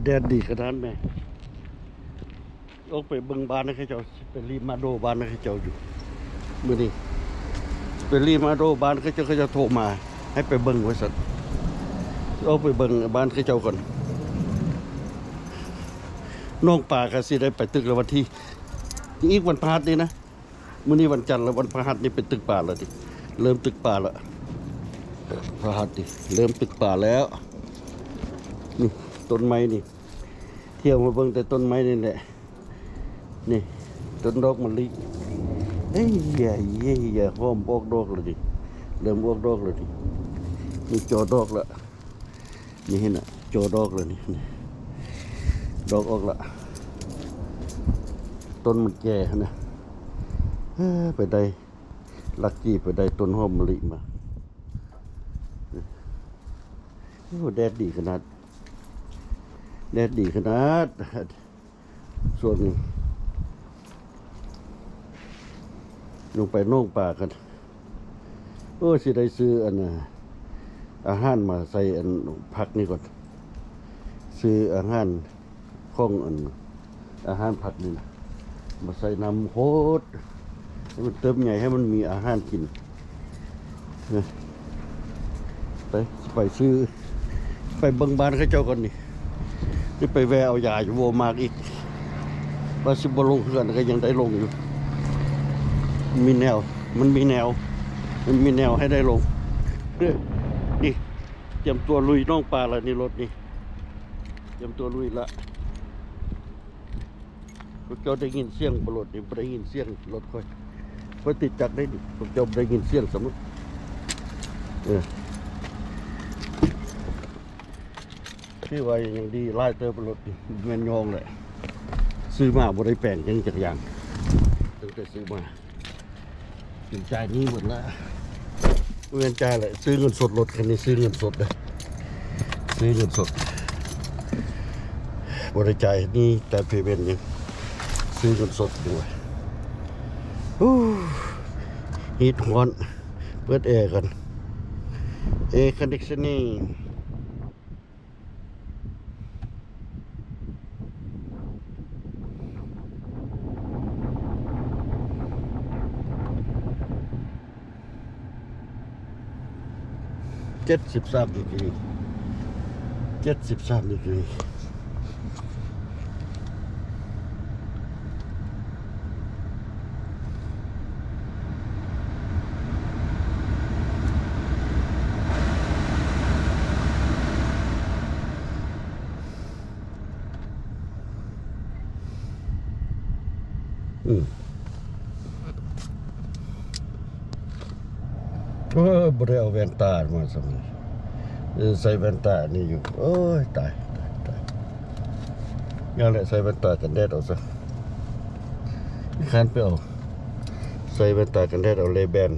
ແດດດີຂະໜາດແມ່. ອອກໄປເບິ່ງບ້ານໃຫ້ເຂົາເຈົ້າ ຊິໄປລີມາໂດບ້ານໃຫ້ເຂົາເຈົ້າຢູ່ມື້ນີ້. ໄປລີມາໂດບ້ານເຂົາເຈົ້າ ເຂົາເຈົ້າໂທມາໃຫ້ໄປເບິ່ງວ່າຊັ້ນ. ອອກໄປເບິ່ງບ້ານເຂົາເຈົ້າກ່ອນ. ນ້ອງປາກໍຊິໄດ້ໄປຕຶກແລ້ວ ວັນທີ ອີກວັນພະຫັດນີ້ນະ. ມື້ນີ້ວັນຈັນແລ້ວ ວັນພະຫັດນີ້ເປັນຕຶກປາແລ້ວຕິ ເລີ່ມຕຶກປາແລ້ວ. ພະຫັດນີ້ເລີ່ມຕຶກປາແລ້ວ. ນີ້ຕົ້ນໄມ້ນີ້ ທ່ຽວມາເບິ່ງແຕ່ຕົ້ນໄມ້ນີ້ແຫຼະ. ນີ້ຕົ້ນດອກມະລິ ເອີຍ ເອີຍ ເອີຍ ຫອມອອກດອກແລ້ວນີ້ ເລີ່ມອອກດອກແລ້ວນີ້. ນີ້ຈໍດອກແລ້ວ ນີ້ເຫັນນະ ຈໍດອກແລ້ວນີ້ ນີ້ດອກອອກລະ. ຕົ້ນມັນແກ່ຫັ້ນນະ. ເອີ ໄປໄດ້ ລັກກີໄປໄດ້ຕົ້ນຫອມມະລິມາ. ໂອ້ ແດດດີຂະໜາດ ແດດດີຂະໜາດ. ຊ່ວງນີ້ລົງໄປໜອງປາກັນ. ໂອ້ ຊິໄດ້ຊື້ອັນ ອາຫານມາໃສ່ອັນຜັກນີ້ກ່ອນ. ຊື້ອາຫານຂອງອັນ ອາຫານຜັກນີ້ນະ ມາໃສ່ນ້ຳໂພດ ໃຫ້ມັນເຕີບໃຫຍ່ ໃຫ້ມັນມີອາຫານກິນ. ໄປ ໄປຊື້ ໄປເບິ່ງບ້ານເຂົາເຈົ້າກ່ອນນີ້. ຊິໄປແວ່ເອົາຢາຢູ່ Walmart ອີກ. ວ່າຊິບໍ່ລົງເຮືອນກໍຍັງໄດ້ລົງຢູ່. ມີແນວ ມັນມີແນວ ມັນມີແນວໃຫ້ໄດ້ລົງ. ນີ້ ຕຽມຕົວລຸຍໜອງປາລະນີ້ ລົດນີ້ ຕຽມຕົວລຸຍລະ. ພວກເຈົ້າໄດ້ຍິນສຽງບໍ່ ລົດນີ້? ບໍ່ໄດ້ຍິນສຽງລົດຂ້ອຍ ຂ້ອຍຕິດຈັກໄດ້ນີ້. ພວກເຈົ້າບໍ່ໄດ້ຍິນສຽງຊ້ຳ. ເອີ ຖືວ່າຍັງດີຫຼາຍເຕີບ ລົດນີ້ ແມ່ນຍອງແຫຼະ. ຊື້ມາບໍ່ໄດ້ແປງຫຍັງຈັກຢ່າງ ຕັ້ງແຕ່ຊື້ມາ. ເປັນຈ່າຍໜີ້ໝົດລະ. ບໍ່ແມ່ນຈ່າຍແຫຼະ ຊື້ເງິນສົດ. ລົດຄັນນີ້ຊື້ເງິນສົດເດ້ ຊື້ເງິນສົດ. ບໍ່ໄດ້ຈ່າຍໜີ້ ຈ່າຍ payment ຫຍັງ ຊື້ເງິນສົດຢູ່. ໂອ້ ຮີດຮ້ອນ ເປີດແອກັນ air conditioning. ເຈັດສິບສາມດີກຣີ ເຈັດສິບສາມດີກຣີ. ອືມ ເອີ ບໍ່ໄດ້ເອົາແວ່ນຕາມາຊ້ຳ. ເອີ ໃສ່ແວ່ນຕານີ້ຢູ່. ໂອ້ຍ ຕາຍ ຕາຍ ຕາຍ. ຢ່າແຫຼະ ໃສ່ແວ່ນຕາກັນແດດເອົາຊະ. ຄັນໄປເອົາ ໃສ່ແວ່ນຕາກັນແດດ ເອົາ Ray-Ban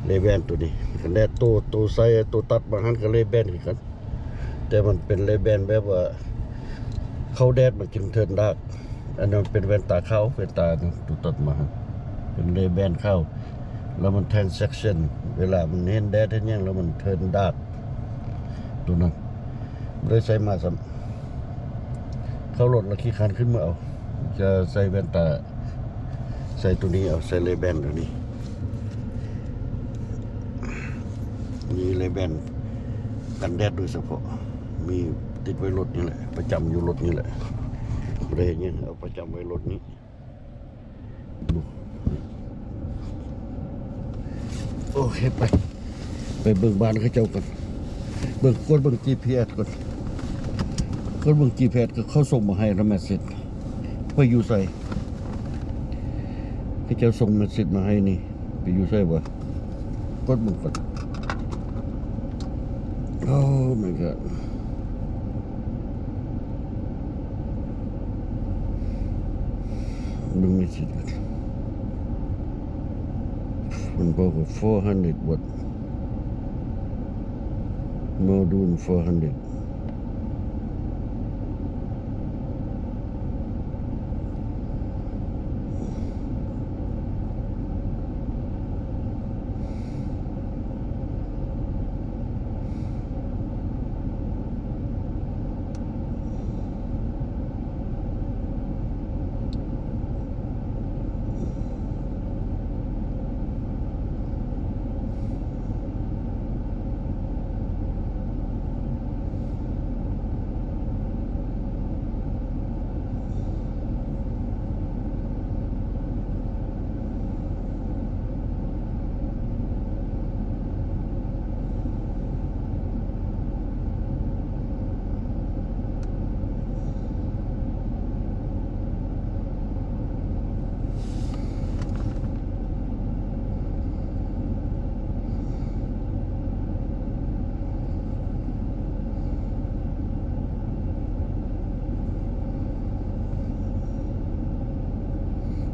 Ray-Ban ໂຕນີ້ກັນແດດ. ໂຕ ໂຕໃສ່ ໂຕຕັດມາຫັ້ນກໍ Ray-Ban ຄືກັນ ແຕ່ມັນເປັນ Ray-Ban ແບບວ່າເຂົ້າແດດມັນຈຶ່ງ turn dark. ອັນນັ້ນເປັນແວ່ນຕາຂາວ ແວ່ນຕາໂຕຕັດມາຫັ້ນເປັນ Ray-Ban ຂາວ ແລ້ວມັນ transition ເວລາມັນເຫັນແດດເຫັນຫຍັງແລ້ວມັນ turn dark. ໂຕນັ້ນບໍ່ໄດ້ໃສ່ມາຊ້ຳ ເຂົ້າລົດແລ້ວຂີ້ຄ້ານຂຶ້ນມາເອົາ. ຈະໃສ່ແວ່ນຕາ ໃສ່ໂຕນີ້ເອົາ ໃສ່ Ray-Ban ໂຕນີ້. ມີ Ray-Ban ກັນແດດໂດຍສະເພາະ ມີຕິດໄວ້ລົດນີ້ແຫຼະ ປະຈຳຢູ່ລົດນີ້ແຫຼະ. ບໍ່ໄດ້ເຮັດຫຍັງ ເອົາປະຈຳໄວ້ລົດນີ້. ໂອເຄ ໄປ ໄປເບິ່ງບ້ານເຂົາເຈົ້າກ່ອນ. ເບິ່ງ ກວດເບິ່ງ ຈີພີເອສ ກ່ອນ ກວດເບິ່ງ ຈີພີເອສ ກໍເຂົາສົ່ງມາໃຫ້ແລ້ວ ແມັດເສດ ໄປຢູ່ໃສ? ເຂົາເຈົ້າສົ່ງແມັດເສດມາໃຫ້ນີ້ ໄປຢູ່ໃສວະ? ກົດເບິ່ງກ່ອນ. Oh my god. ເບິ່ງແມັດເສດກ່ອນ. ມັນບອກວ່າ four hundred watt. Module four hundred. ເ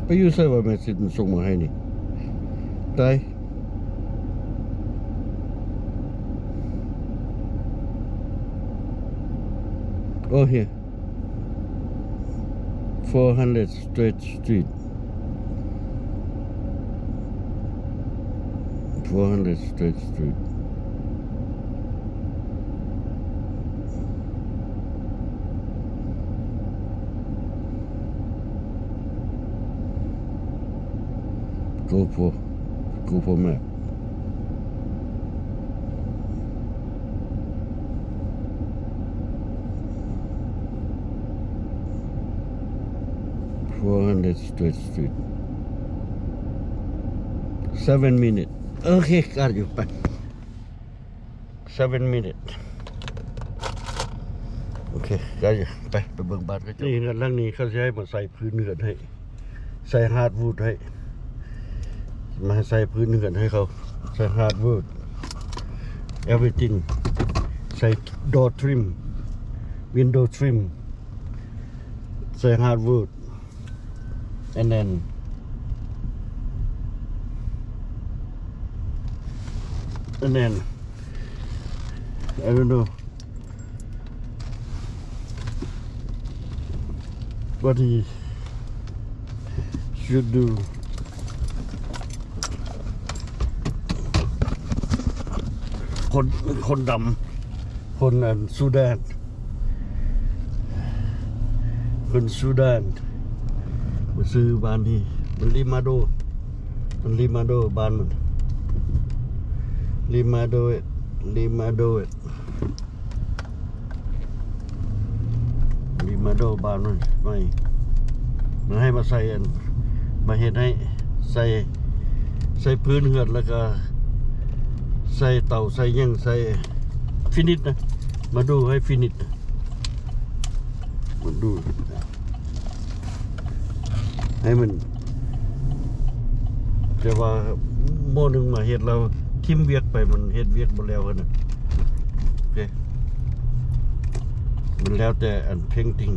ໄປຢູ່ໃສວະ ແມັດຊິດມັນສົ່ງມາໃຫ້ນີ້ ຕາຍ. Oh, here. Four hundred State Street. Four hundred State Street. Go for, go for map. Four hundred State Street. Seven minute. Okay, got you. Bye. Seven minute. Okay, got you. ໄປ ໄປເບິ່ງບ້ານເຂົາເຈົ້າ. ນີ້ເຮືອນຫຼັງນີ້ເຂົາຊິໃຫ້ມາໃສ່ພື້ນເຮືອນໃຫ້ ໃສ່ຮາດວູດໃຫ້ ມາໃສ່ພື້ນເຮືອນໃຫ້ເຂົາ ໃສ່ຮາດວູດ everything. ໃສ່ door trim, window trim, ໃສ່ຮາດວູດ. And then, and then, I don't know what he should do. ຄົນ ຄົນດຳ ຄົນອັນ ຊູດານ ຄົນຊູດານ ມາຊື້ບ້ານນີ້ ມັນລີມາໂດ ມັນລີມາໂດ ບ້ານມັນ ລີມາໂດ ລີມາໂດ ມີມາໂດບ້ານມັນໃໝ່ ມັນໃຫ້ມາໃສ່ອັນ ມາເຮັດໃຫ້ ໃສ່ ໃສ່ພື້ນເຮືອນ ແລ້ວກະໃສ່ເຕົາ ໃສ່ຫຍັງ ໃສ່ຟິນິດນະ ມາດູໃຫ້ຟິນິດນະ ມາດູ ໃຫ້ມັນ ແຕ່ວ່າໝໍໜຶ່ງມາເຮັດແລ້ວຖິ້ມວຽກໄປ ມັນເຮັດວຽກບໍ່ແລ້ວຫັ້ນນະ ໂອເຄ ມັນແລ້ວແຕ່ອັນເພັນຕິງ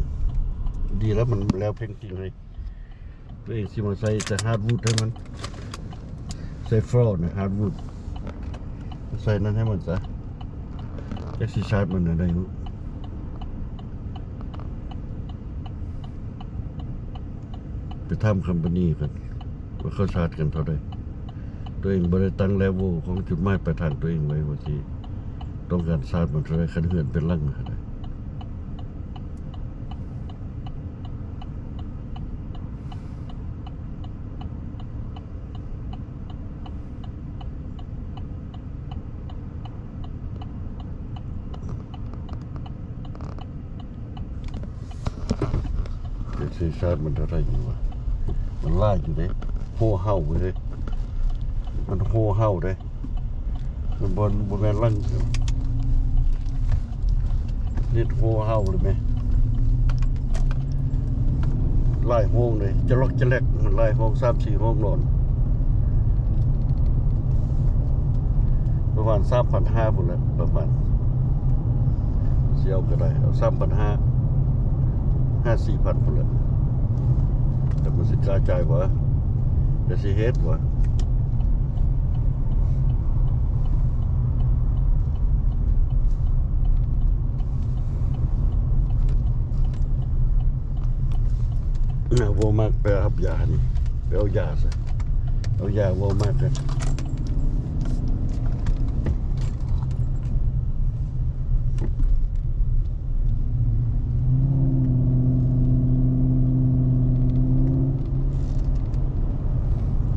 ດີແລ້ວ ມັນແລ້ວເພັນຕິງໃຫ້ ຕົວເອງຊິມາໃສ່ແຕ່ຮາດວູດໃຫ້ມັນ ໃສ່ຟລໍນະ ຮາດວູດ ໃສ່ນັ້ນໃຫ້ມັນຊະ ຈັກຊິຊາດມັນແນວໃດ ໄປຖາມຄຳປານີກ່ອນວ່າເຂົາຊາດກັນເທົ່າໃດ ຕົວເອງບໍ່ໄດ້ຕັ້ງເລເວວຂອງຈຸດໝາຍປາຍທາງຕົວເອງໄວ້ວ່າຊິຕ້ອງການຊາດມັນເທົ່າໃດ ຄັນເຮືອນເປັນຫຼັງຫັ້ນນະ. ເຈັດສິບຊາດມັນເທົ່າໃດຢູ່ວະ? ມັນຫຼາຍຢູ່ເດ້ ໂຮເຮົາເດ້ ມັນໂຮເຮົາເດ້ ມັນບໍ່ ບໍ່ແມ່ນຫຼັງ ເຮັດໂຮເຮົາເລີຍແມ ຫຼາຍໂຮງເດ້ ຈະລັອກຈະແລັກ ມັນຫຼາຍໂຮງ ສາມສີ່ໂຮງນອນ ປະມານສາມພັນຫ້າພຸ້ນແຫຼະ ປະມານ ຊິເອົາກໍໄດ້ ເອົາສາມພັນຫ້າ ຫາສີ່ພັນພຸ້ນແຫຼະ ແຕ່ມັນຊິກ້າຈ່າຍບໍ່ ແຕ່ຊິເຮັດບໍ່ ນາ ບໍ່ມັກໄປຮັບຢານີ້ ໄປເອົາຢາຊະ ເອົາຢາບໍ່ມັກກັນ.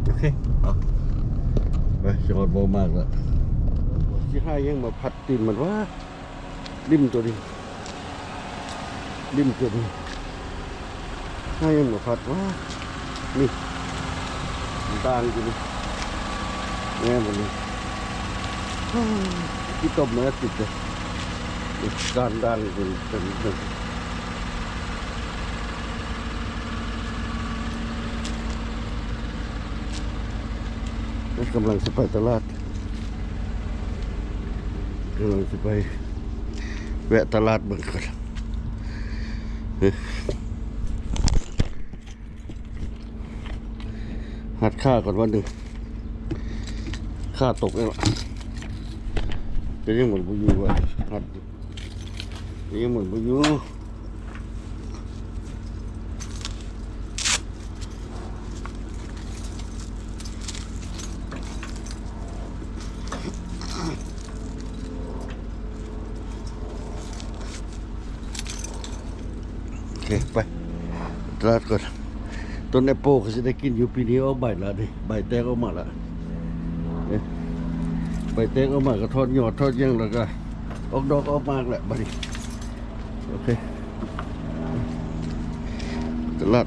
ໂອເຄ ເອົາ ໄປ ຊິຮອດ Walmart ລະ ຊິຫາຫຍັງມາພັດຕີນມັນວະ ລິ້ມໂຕນີ້ ລິ້ມໂຕນີ້ ໃຫ້ມັນມາພັດວ່າ ນີ້ ມັນດ່າງຢູ່ນີ້ ແມ່ນບໍ່ນີ້ ຂີ້ຕົມມາແລ້ວຕິດເດ້ ນີ້ ດ່າງໆຢູ່ນີ້ ເປັນ ເປັນ ກຳລັງຊິໄປຕະຫຼາດ ກຳລັງຊິໄປ ແວະຕະຫຼາດເບິ່ງກ່ອນ ເອີ ເອີ ຫັດຂາກ່ອນວັນໜຶ່ງ ຂາຕົກແລ້ວ ເປັນຫຍັງມັນບໍ່ຢູ່ວະ ຫັດ ເປັນຫຍັງມັນບໍ່ຢູ່. ໂອເຄ ໄປຕະຫຼາດກ່ອນ. ຕົ້ນແອັບໂປກໍຊິໄດ້ກິນຢູ່ ປີນີ້ອອກໃບລະນີ້ ໃບແຕກອອກມາລະ ເອີ ໃບແຕກອອກມາກໍຖອດຍອດຖອດຫຍັງ ແລ້ວກໍອອກດອກອອກໝາກແຫຼະບັດນີ້. ໂອເຄ ຕະຫຼາດ